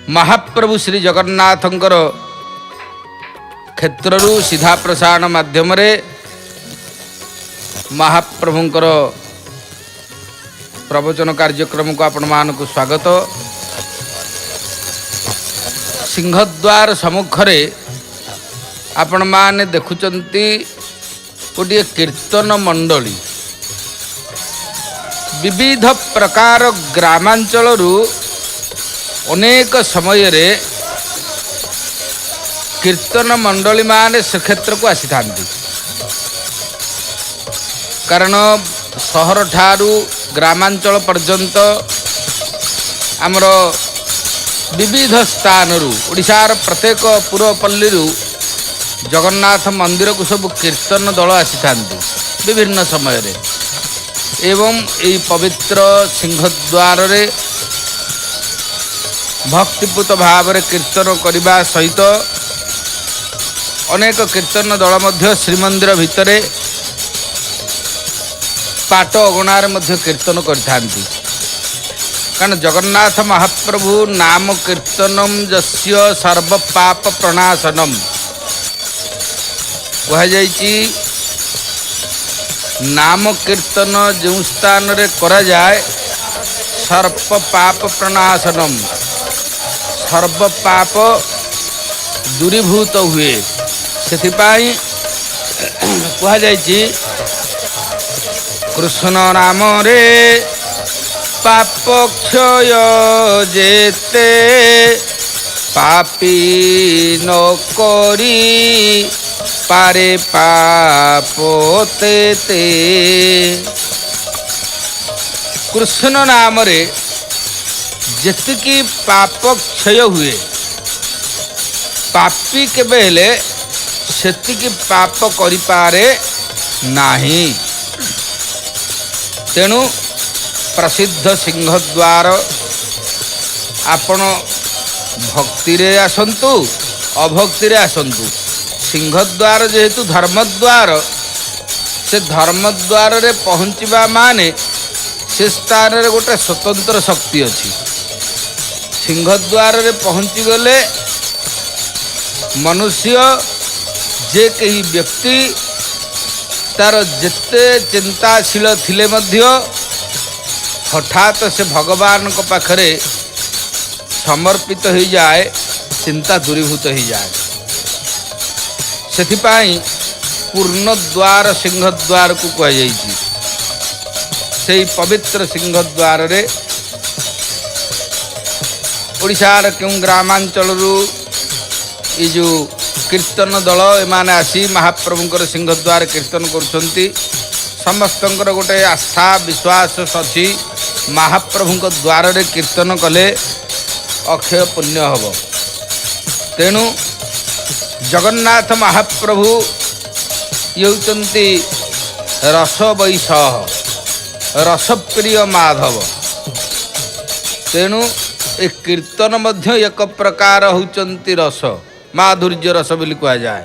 ମହାପ୍ରଭୁ ଶ୍ରୀ ଜଗନ୍ନାଥଙ୍କର କ୍ଷେତ୍ରରୁ ସିଧା ପ୍ରସାରଣ ମାଧ୍ୟମରେ ମହାପ୍ରଭୁଙ୍କର ପ୍ରବଚନ କାର୍ଯ୍ୟକ୍ରମକୁ ଆପଣମାନଙ୍କୁ ସ୍ୱାଗତ। ସିଂହଦ୍ୱାର ସମ୍ମୁଖରେ ଆପଣମାନେ ଦେଖୁଛନ୍ତି ଗୋଟିଏ କୀର୍ତ୍ତନ ମଣ୍ଡଳୀ। ବିବିଧ ପ୍ରକାର ଗ୍ରାମାଞ୍ଚଳରୁ ଅନେକ ସମୟରେ କୀର୍ତ୍ତନ ମଣ୍ଡଳୀମାନେ ଶ୍ରୀକ୍ଷେତ୍ରକୁ ଆସିଥାନ୍ତି, କାରଣ ସହରଠାରୁ ଗ୍ରାମାଞ୍ଚଳ ପର୍ଯ୍ୟନ୍ତ ଆମର ବିବିଧ ସ୍ଥାନରୁ ଓଡ଼ିଶାର ପ୍ରତ୍ୟେକ ପୁରପଲ୍ଲୀରୁ ଜଗନ୍ନାଥ ମନ୍ଦିରକୁ ସବୁ କୀର୍ତ୍ତନ ଦଳ ଆସିଥାନ୍ତି ବିଭିନ୍ନ ସମୟରେ। ଏବଂ ଏହି ପବିତ୍ର ସିଂହଦ୍ୱାରରେ ଭକ୍ତିପୂତ ଭାବରେ କୀର୍ତ୍ତନ କରିବା ସହିତ ଅନେକ କୀର୍ତ୍ତନ ଦଳ ମଧ୍ୟ ଶ୍ରୀମନ୍ଦିର ଭିତରେ ପାଟ ଅଗଣାରେ ମଧ୍ୟ କୀର୍ତ୍ତନ କରିଥାନ୍ତି, କାରଣ ଜଗନ୍ନାଥ ମହାପ୍ରଭୁ ନାମ କୀର୍ତ୍ତନମ ଯସ୍ୟ ସର୍ବ ପାପ ପ୍ରଣାଶନମ କୁହାଯାଇଛି। ନାମ କୀର୍ତ୍ତନ ଯେଉଁ ସ୍ଥାନରେ କରାଯାଏ, ସର୍ବ ପାପ ପ୍ରଣାଶନମ, ସର୍ବ ପାପ ଦୂରୀଭୂତ ହୁଏ। ସେଥିପାଇଁ କୁହାଯାଇଛି, କୃଷ୍ଣ ନାମରେ ପାପ କ୍ଷୟ ଯେତେ, ପାପି ନ କରି ପାରେ ପାପ ତେତେ। କୃଷ୍ଣ ନାମରେ ଯେତିକି ପାପ କ୍ଷୟ ହୁଏ, ପାପି କେବେ ହେଲେ ସେତିକି ପାପ କରିପାରେ ନାହିଁ। ତେଣୁ ପ୍ରସିଦ୍ଧ ସିଂହଦ୍ୱାର, ଆପଣ ଭକ୍ତିରେ ଆସନ୍ତୁ, ଅଭକ୍ତିରେ ଆସନ୍ତୁ, ସିଂହଦ୍ୱାର ଯେହେତୁ ଧର୍ମଦ୍ୱାର, ସେ ଧର୍ମଦ୍ୱାରରେ ପହଞ୍ଚିବା ମାନେ ସେ ସ୍ଥାନରେ ଗୋଟେ ସ୍ୱତନ୍ତ୍ର ଶକ୍ତି ଅଛି। ସିଂହଦ୍ୱାରରେ ପହଞ୍ଚିଗଲେ ମନୁଷ୍ୟ ଯେ କେହି ବ୍ୟକ୍ତି ତାର ଯେତେ ଚିନ୍ତାଶୀଳ ଥିଲେ ମଧ୍ୟ ହଠାତ୍ ସେ ଭଗବାନଙ୍କ ପାଖରେ ସମର୍ପିତ ହୋଇଯାଏ, ଚିନ୍ତା ଦୂରୀଭୂତ ହୋଇଯାଏ। ସେଥିପାଇଁ ପୂର୍ଣ୍ଣଦ୍ୱାର ସିଂହଦ୍ୱାରକୁ କୁହାଯାଇଛି। ସେଇ ପବିତ୍ର ସିଂହଦ୍ୱାରରେ ଓଡ଼ିଶାର କେଉଁ ଗ୍ରାମାଞ୍ଚଳରୁ ଏ ଯେଉଁ କୀର୍ତ୍ତନ ଦଳ ଏମାନେ ଆସି ମହାପ୍ରଭୁଙ୍କର ସିଂହଦ୍ୱାର କୀର୍ତ୍ତନ କରୁଛନ୍ତି, ସମସ୍ତଙ୍କର ଗୋଟେ ଆସ୍ଥା ବିଶ୍ୱାସ ଅଛି, ମହାପ୍ରଭୁଙ୍କ ଦ୍ୱାରରେ କୀର୍ତ୍ତନ କଲେ ଅକ୍ଷୟ ପୁଣ୍ୟ ହେବ। ତେଣୁ ଜଗନ୍ନାଥ ମହାପ୍ରଭୁ ଇଏ ହେଉଛନ୍ତି ରସ ବୈଶହ, ରସପ୍ରିୟ ମାଧବ। ତେଣୁ ଏ କୀର୍ତ୍ତନ ମଧ୍ୟ ଏକ ପ୍ରକାର ହେଉଛନ୍ତି ରସ, ମାଧୁର୍ଯ୍ୟ ରସ ବୋଲି କୁହାଯାଏ।